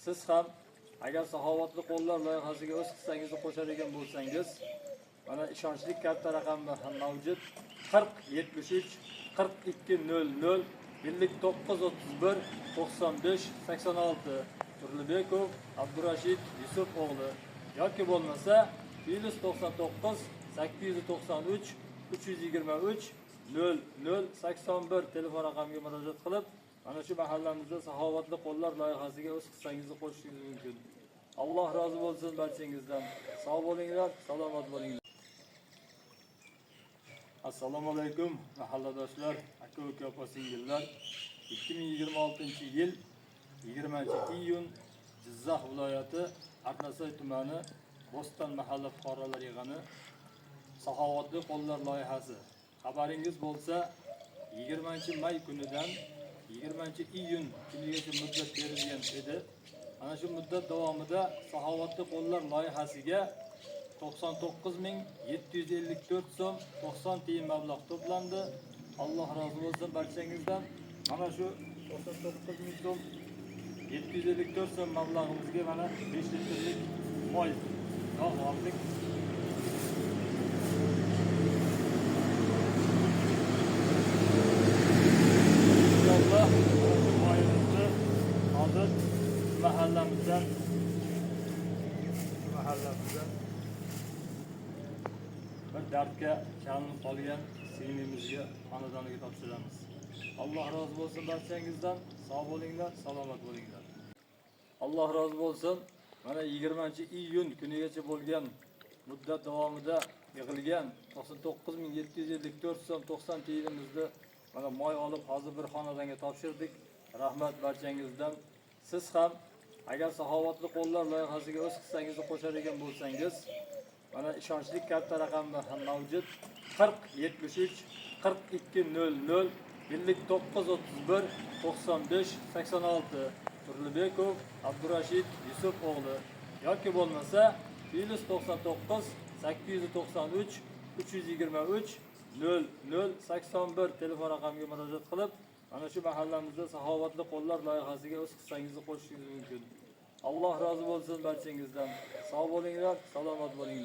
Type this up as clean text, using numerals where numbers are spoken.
Siz ham agar saxovatli qo'llar loyihasiga o'z hissangizni qo'shadigan bo'lsangiz, mana ishonchli karta raqami ham mavjud: 40 73 42 00 59 31 95 86, Turlibekov Abdurashid Yusuf o'g'li, yoki bo'lmasa plus 99 893 323 00 81 telefon raqamiga murojaat qilib, mana shu mahallamizda saxovatli qo'llar loyihasiga o'z hissangizni qo'shishingiz mumkin. Alloh rozi bo'lsin barchangizdan. Sog' bo'linglar, salomat bo'linglar. Assalomu alaykum, mahalladoshlar, aka uka, opa singillar. 2026 yil 20 iyun, Jizzax viloyati Arnasoy tumani, Bo'ston mahalla fuqarolar yig'ini, saxovatli qo'llar loyihasi. Xabaringiz bo'lsa, 20 may kunidan 20 iyun kunigacha muddat berilgan edi. Mana shu muddat davomida saxovatli qo'llar loyihasiga 99 754 so'm 90 tiyin mablag' to'plandi. Alloh rozi bo'lsin barchangizdan. Mana shu 99 ming so'm 754 so'm mablag'imizga mana 5 litrlik moy yog' oldik. Inshaalloh mana shu moyimizni hozir mahallamizdan bir dardga chalinib qolgan singlimizga, xonadoniga topshiramiz. Alloh rozi bo'lsin barchangizdan. Sog' bo'linglar, salomat bo'linglar. Alloh rozi bo'lsin. Mana 20 iyun kunigacha bo'lgan muddat davomida yig'ilgan 99 754 so'm 90 tiyinimizni mana moy olib, hozir bir xonadonga topshirdik. Rahmat barchangizdan. Siz ham agar saxovatli qo'llar loyihasiga o'z hissangizni qo'shadigan bo'lsangiz, mana ishonchli karta raqami ham mavjud: 40 73 42 00 59 31 95 86, Turlibekov Abdurashid Yusuf o'g'li, yoki bo'lmasa plus 99 893 323 00 81 telefon raqamiga murojaat qilib, mana shu mahallamizda saxovatli qo'llar loyihasiga o'z hissangizni qo'shishingiz mumkin. Alloh rozi bo'lsin barchangizdan. Sog' bo'linglar, salomat bo'linglar.